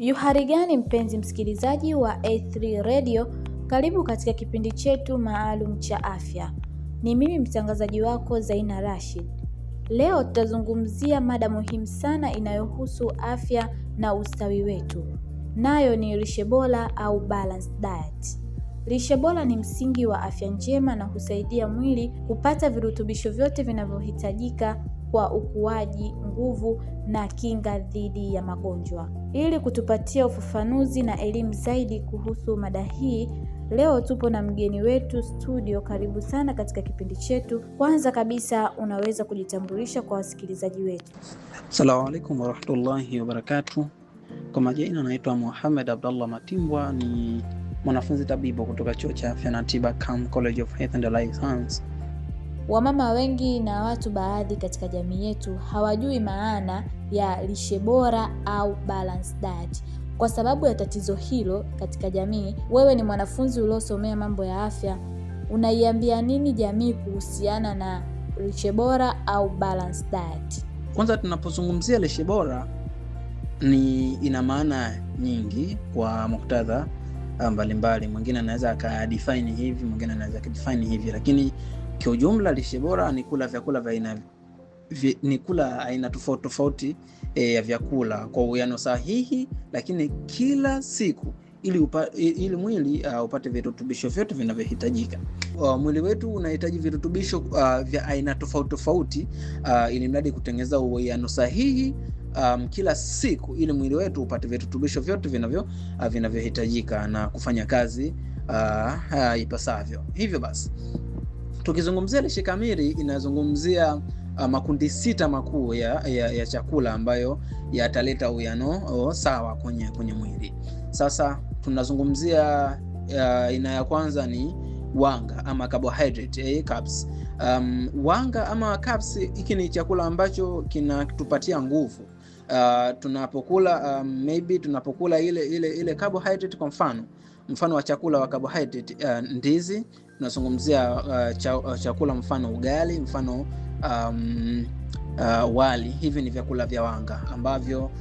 Yu hali gani mpenzi msikilizaji wa A3 Radio, karibu katika kipindi chetu maalum cha afya. Ni mimi mtangazaji wako Zaina Rashid. Leo tutazungumzia mada muhimu sana inayohusu afya na ustawi wetu, nayo ni lishe bora au balanced diet. Lishe bora ni msingi wa afya njema na husaidia mwili kupata virutubisho vyote vinavyohitajika kwa ukuaji, nguvu na kinga dhidi ya magonjwa. Ili kutupatia ufafanuzi na elimu zaidi kuhusu mada hii, leo tupo na mgeni wetu studio. Karibu sana katika kipindi chetu. Kwanza kabisa, unaweza kujitambulisha kwa wasikilizaji wetu? Assalamu alaikum warahmatullahi wabarakatuh. Kwa majina naitwa Muhammad Abdallah Matimbwa, ni mwanafunzi tabibu kutoka chuo cha afya na tiba CAM College of Health and Life Science. Wamama wengi na watu baadhi katika jamii yetu hawajui maana ya lishe bora au balanced diet. Kwa sababu ya tatizo hilo katika jamii, wewe ni mwanafunzi uliosomea mambo ya afya, unaiambia nini jamii kuhusiana na lishe bora au balanced diet? Kwanza tunapozungumzia lishe bora ni ina maana nyingi kwa muktadha mbalimbali. Mwingine anaweza akadefine hivi, mwingine anaweza akadefine hivi, lakini kiujumla lishe bora ni kula vyakula vya aina ni kula aina tofauti tofauti ya vyakula kwa uwiano sahihi, lakini kila siku ili mwili upate virutubisho vyote vinavyohitajika. Mwili wetu unahitaji virutubisho vya aina tofauti tofauti ili mradi kutengeneza uwiano sahihi kila siku ili mwili wetu upate virutubisho vyote vinavyohitajika na kufanya kazi ipasavyo. Hivyo basi tukizungumzia lishe kamili inazungumzia makundi 6 makuu ya chakula ambayo yataleta uwiano sawa kwenye mwili. Sasa tunazungumzia aina ya kwanza ni wanga ama carbohydrate, carbs. Wanga ama carbs, hiki ni chakula ambacho kinatupatia nguvu. Tunapokula maybe tunapokula ile carbohydrate, kwa mfano wa chakula wa carbohydrate, ndizi. Tunazungumzia chakula mfano ugali, mfano wali. Hivi ni vyakula vya wanga ambavyo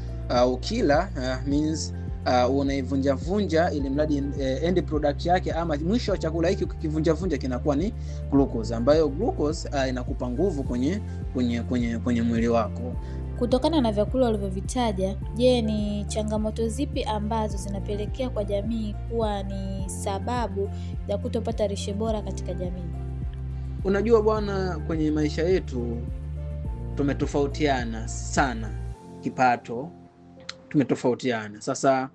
ukila means unaivunja vunja ili mradi end product yake ama mwisho wa chakula hiki ukikivunja vunja kinakuwa ni glucose, ambayo glucose inakupa nguvu kwenye mwili wako. Kutokana na vyakula ulivyovitaja, je, ni changamoto zipi ambazo zinapelekea kwa jamii kuwa ni sababu ya kutopata lishe bora katika jamii? Unajua bwana, kwenye maisha yetu tumetofautiana sana kipato, tumetofautiana. Sasa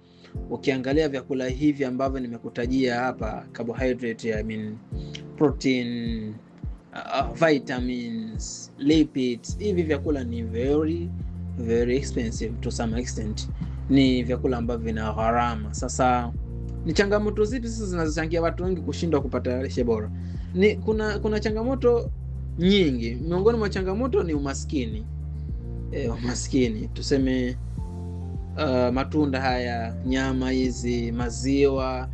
ukiangalia vyakula hivi ambavyo nimekutajia hapa, carbohydrate, I mean protein, vitamins, lipids, hivi vyakula ni very very expensive to some extent, ni vyakula ambavyo vina gharama. Sasa ni changamoto zipi sasa zinazochangia watu wengi kushindwa kupata lishe bora? Ni kuna changamoto nyingi. Miongoni mwa changamoto ni umaskini. Umaskini tuseme, matunda haya, nyama hizi, maziwa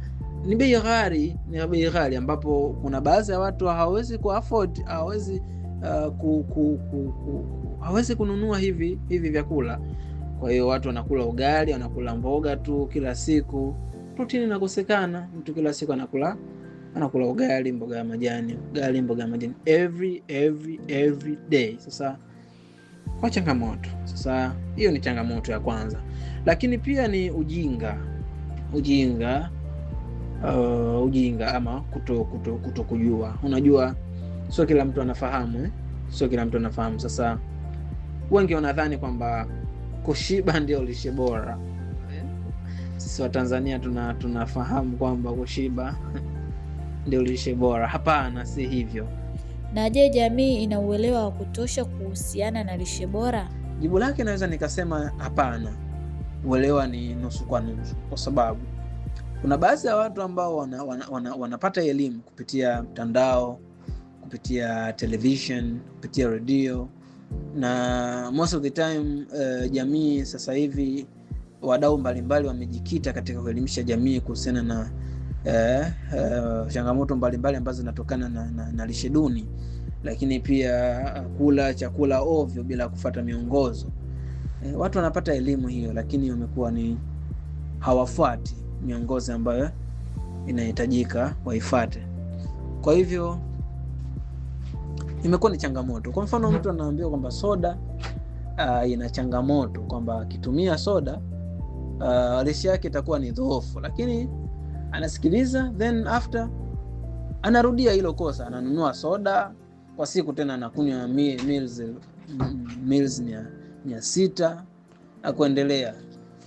ni bei ghali, ni bei ghali ambapo kuna baadhi ya watu hawawezi ku afford, hawawezi hawawezi kununua hivi vyakula. Kwa hiyo watu wanakula ugali, wanakula mboga tu kila siku, protini inakosekana. Mtu kila siku anakula ugali, mboga ya majani, ugali, mboga ya majani every day. Sasa kwa changamoto. Sasa hiyo ni changamoto ya kwanza. Lakini pia ni ujinga. Ujinga ama kutokujua. Unajua sio kila mtu anafahamu, Sio kila mtu anafahamu. Sasa wengi wanadhani kwamba kushiba ndio lishe bora. Sisi wa Tanzania tunafahamu kwamba kushiba ndio lishe bora. Hapana, si hivyo. Na je, jamii ina uelewa wa kutosha kuhusiana na lishe bora? Jibu lake naweza nikasema hapana. Uelewa ni nusu kwa nusu, kwa sababu kuna baadhi ya watu ambao wanapata elimu kupitia mtandao, kupitia television, kupitia radio, na most of the time jamii sasa hivi wadau mbalimbali wamejikita katika kuelimisha jamii kuhusiana na changamoto mbalimbali ambazo zinatokana na lishe duni, lakini pia kula chakula ovyo bila kufuata miongozo. Watu wanapata elimu hiyo, lakini wamekuwa ni hawafuati miongozo ambayo inahitajika waifate. Kwa hivyo imekuwa ni changamoto. Kwa mfano, mtu anaambiwa kwamba soda ina changamoto kwamba akitumia soda lishe yake itakuwa ni dhoofu, lakini anasikiliza, then after anarudia hilo kosa, ananunua soda kwa siku, tena anakunywa meals 600 na kuendelea.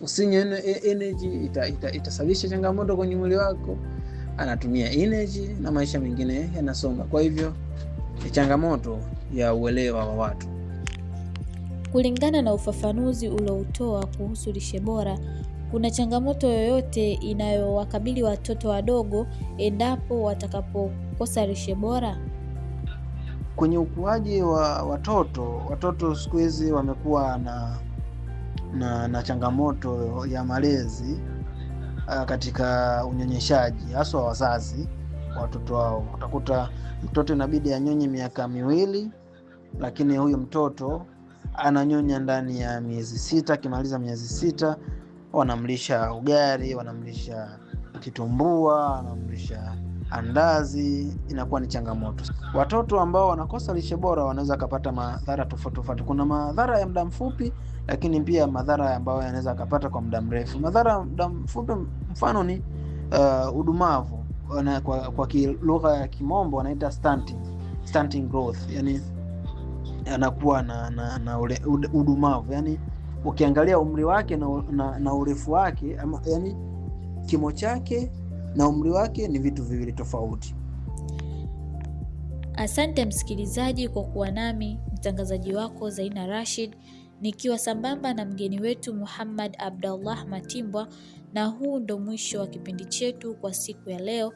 Usinywe energy, itasababisha changamoto kwenye mwili wako. Anatumia energy na maisha mengine yanasonga. Kwa hivyo ni changamoto ya uelewa wa watu. Kulingana na ufafanuzi ulioutoa kuhusu lishe bora, kuna changamoto yoyote inayowakabili watoto wadogo endapo watakapokosa lishe bora? Kwenye ukuaji wa watoto siku hizi wamekuwa na changamoto ya malezi katika unyonyeshaji, haswa wazazi watoto wao. Utakuta mtoto inabidi anyonye miaka 2, lakini huyu mtoto ananyonya ndani ya miezi 6. Akimaliza miezi 6 wanamlisha ugali, wanamlisha kitumbua, wanamlisha andazi. Inakuwa ni changamoto. Watoto ambao wanakosa lishe bora wanaweza kupata madhara tofauti tofauti. Kuna madhara ya muda mfupi, lakini pia madhara ambayo yanaweza kupata kwa muda mrefu. Madhara ya muda mfupi mfano ni udumavu. Kwa lugha ya Kimombo wanaita stunting growth, yani anakuwa na udumavu, yani ukiangalia umri wake na urefu wake ama, yani kimo chake na umri wake ni vitu viwili tofauti. Asante msikilizaji kwa kuwa nami, mtangazaji wako Zaina Rashid, nikiwa sambamba na mgeni wetu Muhammad Abdallah Matimbwa, na huu ndo mwisho wa kipindi chetu kwa siku ya leo.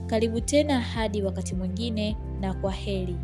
Karibu tena hadi wakati mwingine, na kwa heri.